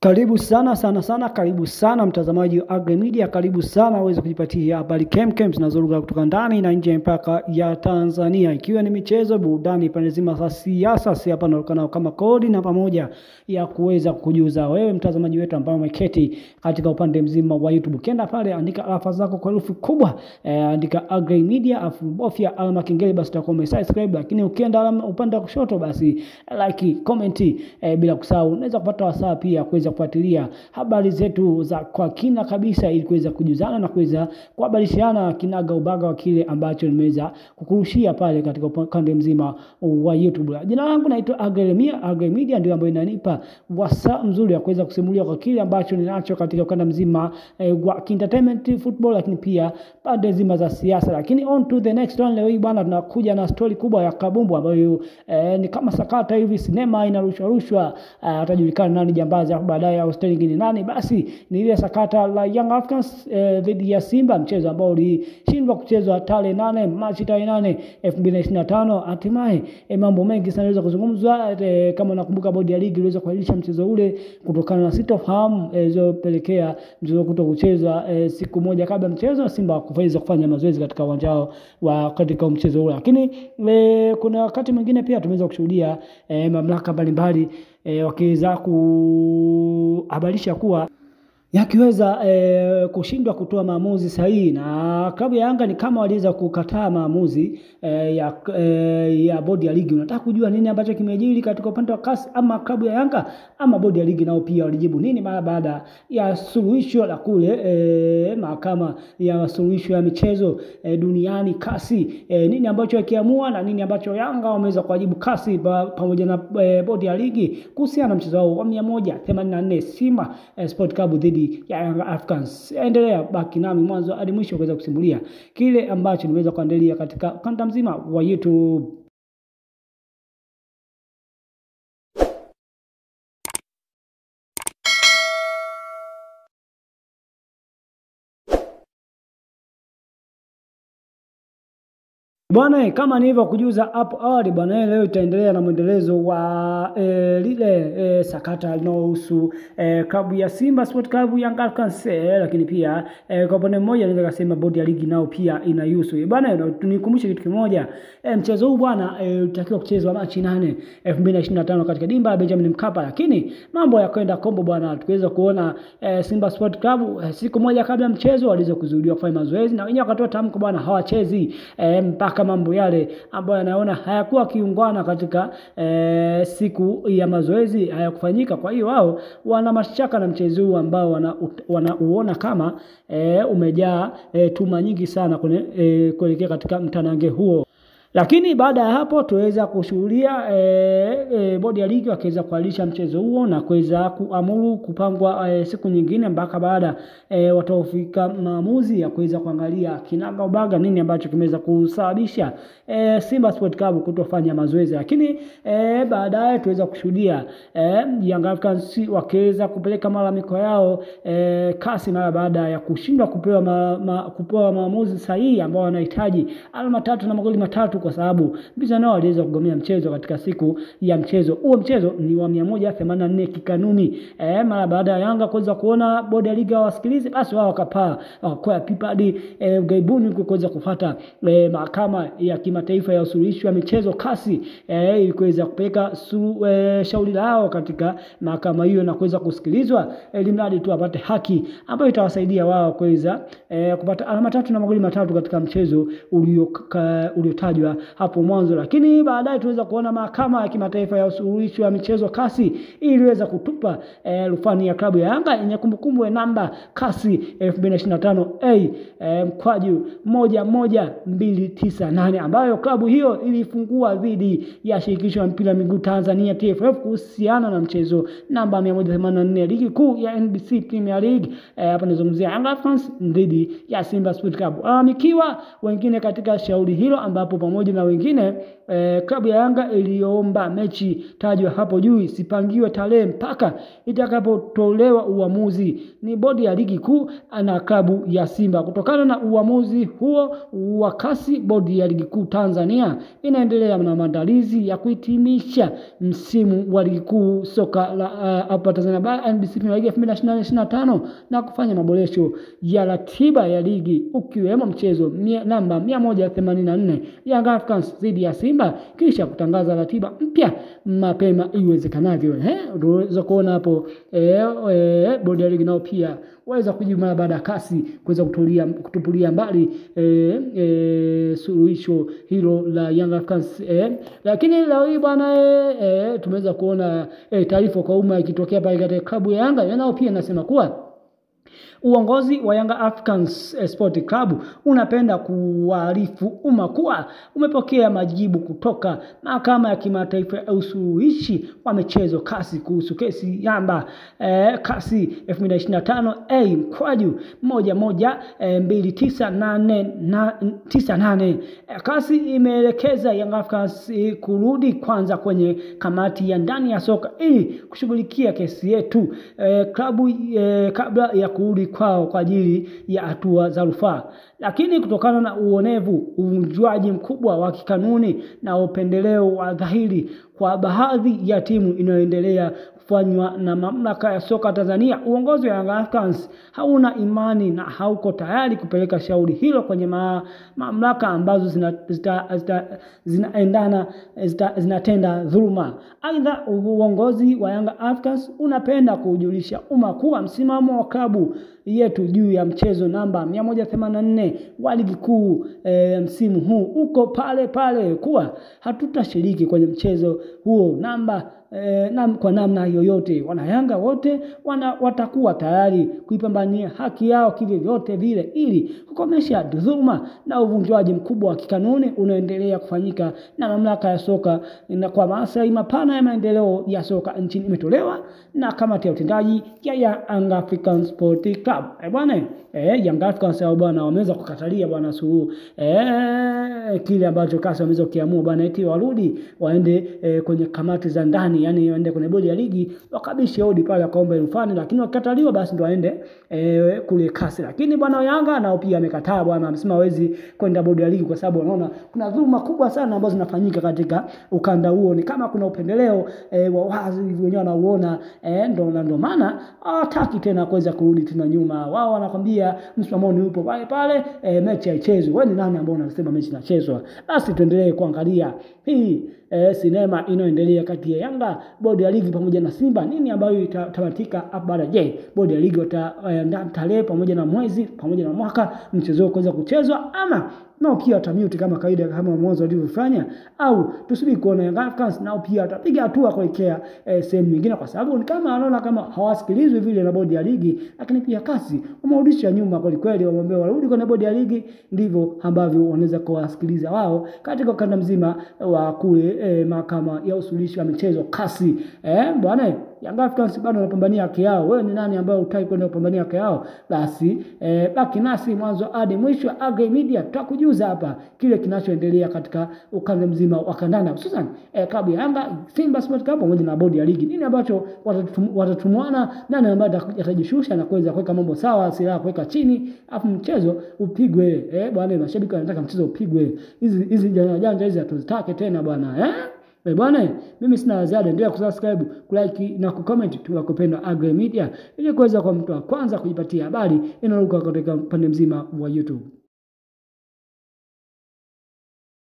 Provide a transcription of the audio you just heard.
Karibu sana sana sana, karibu sana mtazamaji wa Agri Media, karibu sana uweze kujipatia habari kemkem zinazoruka kutoka ndani na nje ya mipaka ya Tanzania, ikiwa ni michezo, burudani, pande zima za siasa. Si hapa naruka nao kama kodi na pamoja ya kuweza kukujuza wewe mtazamaji wetu ambaye umeketi katika upande mzima wa YouTube. Ukienda pale andika alafa zako kwa herufi kubwa, andika Agri Media afu bofya alama kengele, basi utakuwa umesubscribe. Lakini ukienda upande wa kushoto basi like, comment, bila kusahau unaweza kupata wasaa pia kuweza kufuatilia habari zetu za kwa kina kabisa ili kuweza kujuzana na kuweza kuhabarishana kinaga ubaga wa kile ambacho nimeweza kukurushia pale katika upande mzima wa YouTube. Jina langu naitwa Agremia. Agri Media ndio ambayo inanipa wasaa mzuri wa kuweza kusimulia kwa kile ambacho ninacho katika ukanda mzima wa entertainment, football, lakini pia pande zima za siasa. Lakini on to the next one, leo hii bwana tunakuja na story kubwa ya kabumbu ambayo ni kama sakata hivi, sinema inarushwa rushwa, atajulikana nani jambazi afu baadaye au Sterling ni nani. Basi ni ile sakata la Young Africans dhidi ya Simba, mchezo ambao ulishindwa kuchezwa tarehe 8 Machi tarehe 8 2025. Hatimaye mambo mengi sana yaliweza kuzungumzwa. Kama nakumbuka, bodi ya ligi iliweza kuahirisha mchezo ule kutokana na sitofahamu zilizopelekea mchezo kutokuchezwa siku moja kabla mchezo, Simba kuweza kufanya mazoezi katika uwanja wao wa katika mchezo ule. Lakini kuna wakati mwingine pia tumeweza kushuhudia mamlaka mbalimbali wakiweza kuhabarisha kuwa yakiweza kushindwa kutoa maamuzi sahihi, na klabu ya Yanga ni kama waliweza kukataa maamuzi ya bodi ya ligi. Unataka kujua nini ambacho kimejiri katika upande wa kasi ama klabu ya Yanga ama bodi ya ligi nao pia walijibu nini mara baada ya suluhisho la kule mahakama ya suluhisho ya michezo duniani kasi, nini ambacho wakiamua na nini ambacho Yanga wameweza kujibu kasi pamoja na bodi ya ligi kuhusiana na mchezo wao wa 184 Simba Sport Club dhidi ya Young Africans. Endelea baki nami mwanzo hadi mwisho kuweza kusimulia kile ambacho nimeweza kuandalia katika kanda mzima wa YouTube. Bwana, kama nilivyokujuza hapo awali bwana, leo itaendelea na mwendelezo wa lile sakata linalohusu klabu ya Simba Sport Club, Young Africans, lakini pia kwa upande mmoja naweza kusema bodi ya ligi nao pia inahusu. Bwana, nikumbushe kitu kimoja. Mchezo huu bwana utakiwa kuchezwa Machi 8 2025 katika dimba la Benjamin Mkapa, lakini mambo yakwenda kombo bwana. Tukiweza kuona Simba Sport Club siku moja kabla mchezo waliweza kuzuiliwa kufanya mazoezi na wenyewe wakatoa tamko bwana, hawachezi mpaka mambo yale ambayo yanaona hayakuwa kiungwana katika siku ya mazoezi hayakufanyika. Kwa hiyo wao wana mashaka na mchezo huu ambao wanauona kama umejaa tuma nyingi sana kuelekea katika mtanange huo. Lakini baada ya hapo tuweza kushuhudia bodi ya ligi wakiweza kuahirisha mchezo huo na kuweza kuamuru kupangwa siku nyingine mpaka baada watafika maamuzi ya kuweza kuangalia kinaga ubaga nini ambacho kimeweza kusababisha Simba Sport Club kutofanya mazoezi. Lakini baadaye tuweza kushuhudia Young Africans wakiweza kupeleka malalamiko yao kasi mara baada ya kushindwa kupewa maamuzi sahihi ambao wanahitaji alama 3 na magoli 3, kwa sababu mpinzani wao aliweza kugomea mchezo katika siku ya mchezo. Huo mchezo ni wa 184 kikanuni. Mara baada ya Yanga kuweza kuona bodi ya ligi wasikilize, basi wao wakapaa wakakwea pipa hadi ugaibuni kuweza kufuata mahakama ya kimataifa ya usuluhishi wa michezo kasi, ili kuweza kupeleka shauri lao katika mahakama hiyo na kuweza kusikilizwa, ili mradi tu apate haki ambayo itawasaidia wao kuweza kupata alama 3 na magoli 3 katika mchezo uliotajwa hapo mwanzo. Lakini baadaye tuweza kuona mahakama ya kimataifa ya usuluhishi wa michezo kasi iliweza kutupa rufani ya klabu ya Yanga yenye kumbukumbu ya namba kasi 2025 A mkwaju 11298 ambayo klabu hiyo ilifungua dhidi ya shirikisho la mpira miguu Tanzania TFF kuhusiana na mchezo namba 184 ligi kuu ya NBC Premier League. Hapa nazungumzia Young Africans dhidi ya Simba Sport Club. Walalamikiwa wengine katika shauri hilo ambapo pamoja pamoja na wengine, klabu ya Yanga iliomba mechi tajwa hapo juu isipangiwe tarehe mpaka itakapotolewa uamuzi ni bodi ya ligi kuu na klabu ya Simba. Kutokana na uamuzi huo wa kasi, bodi ya ligi kuu Tanzania inaendelea na maandalizi ya kuhitimisha msimu wa ligi kuu soka la hapa Tanzania Bara NBC Premier League 2024-2025 na kufanya maboresho ya ratiba ya ligi ukiwemo mchezo namba 184 Young Africans dhidi ya Simba, kisha kutangaza ratiba mpya mapema iwezekanavyo. Unaweza kuona hapo bodi ya ligi nao pia waweza kujibu mara baada ya kasi kuweza kutupulia mbali suluhisho hilo la Young Africans. Lakini leo hii bwana tumeweza kuona taarifa kwa umma ikitokea pale katika klabu ya Yanga, nao pia nasema kuwa uongozi wa Young Africans Sport Club unapenda kuwaarifu umma kuwa umepokea majibu kutoka Mahakama ya Kimataifa ya Usuluhishi wa Michezo kasi kuhusu kesi namba kasi 2025 A mkwaju 112998. Kasi imeelekeza Young Africans kurudi kwanza kwenye kamati ya ndani ya soka ili kushughulikia kesi yetu klabu kabla ya kurudi kwao kwa ajili ya hatua za rufaa. Lakini kutokana na uonevu, uvunjwaji mkubwa wa kikanuni na upendeleo wa dhahiri kwa baadhi ya timu inayoendelea kufanywa na mamlaka ya soka Tanzania, uongozi wa Young Africans hauna imani na hauko tayari kupeleka shauri hilo kwenye mamlaka ambazo zinatenda dhuluma. Aidha, uongozi wa Young Africans unapenda kujulisha umma kuwa msimamo wa klabu yetu juu ya mchezo namba 184 wa ligi kuu msimu huu uko pale pale kuwa hatutashiriki kwenye mchezo huo namba kwa namna yoyote. Wanayanga wote watakuwa tayari kuipambania haki yao kivyovyote vile ili kukomesha dhuluma na uvunjwaji mkubwa wa kikanuni unaoendelea kufanyika na mamlaka ya soka na kwa maslahi mapana ya maendeleo ya soka nchini. Imetolewa na kamati ya utendaji ya Young Africans Sport Club. Bwana, Young Africans hao bwana wameweza kukatalia bwana Suluhu kile ambacho kasi wameweza kukiamua bwana, eti warudi waende kwenye kamati za ndani, yani waende kwenye bodi ya ligi wakabishe hodi pale wakaomba rufani, lakini wakikataliwa basi ndo waende kule kasi. Lakini bwana Yanga nao pia amekataa bwana, amesema hawezi kwenda bodi ya ligi kwa sababu wanaona kuna dhuluma kubwa sana ambazo zinafanyika katika ukanda huo, ni kama kuna upendeleo wa wazi wenyewe wanauona, ndo maana hawataki tena kuweza kurudi tena nyuma. Wao wanakwambia msimamo ni upo pale pale, mechi haichezwi. Wewe ni nani ambao unasema mechi inachezwa? Basi tuendelee kuangalia hii sinema inayoendelea kati ya Yanga, bodi ya ligi pamoja na Simba, nini ambayo itatamatika hapa baada. Je, bodi ya ligi wataandaa tarehe pamoja na mwezi pamoja na mwaka mchezo kuweza kuchezwa, ama nao pia watamute kama kawaida kama mwanzo walivyofanya, au tusubiri kuona Young Africans nao pia watapiga hatua kuelekea sehemu nyingine, kwa sababu ni kama wanaona kama hawasikilizwi vile na bodi ya ligi. Lakini pia kasi wamerudisha nyuma kweli kweli, wameambia warudi kwenye bodi ya ligi, ndivyo ambavyo wanaweza kuwasikiliza wao katika ukanda mzima wa kule mahakama ya usuluhishi wa michezo kasi. Bwana, Young Africans bado wanapambania haki yao. Wewe ni nani ambaye hutaki kwenda kupambania haki yao? Basi baki nasi mwanzo hadi mwisho. Agri Media tutakujuza hapa kile kinachoendelea katika ukanda mzima wa kandanda, hususan klabu ya Yanga, Simba Sports Club pamoja na bodi ya ligi. Nini ambacho watatumwana, nani ambaye atajishusha na kuweza kuweka mambo sawa, silaha kuweka chini, afu mchezo upigwe. Bwana, mashabiki wanataka mchezo upigwe. Hizi janja hizi hatuzitaki tena bwana. Bwana, mimi sina ziada. Endelea kusubscribe, kulike na kucomment tunakopenda Agri Media ili kuweza kwa mtu wa kwanza kujipatia habari inayoruka katika pande mzima wa YouTube.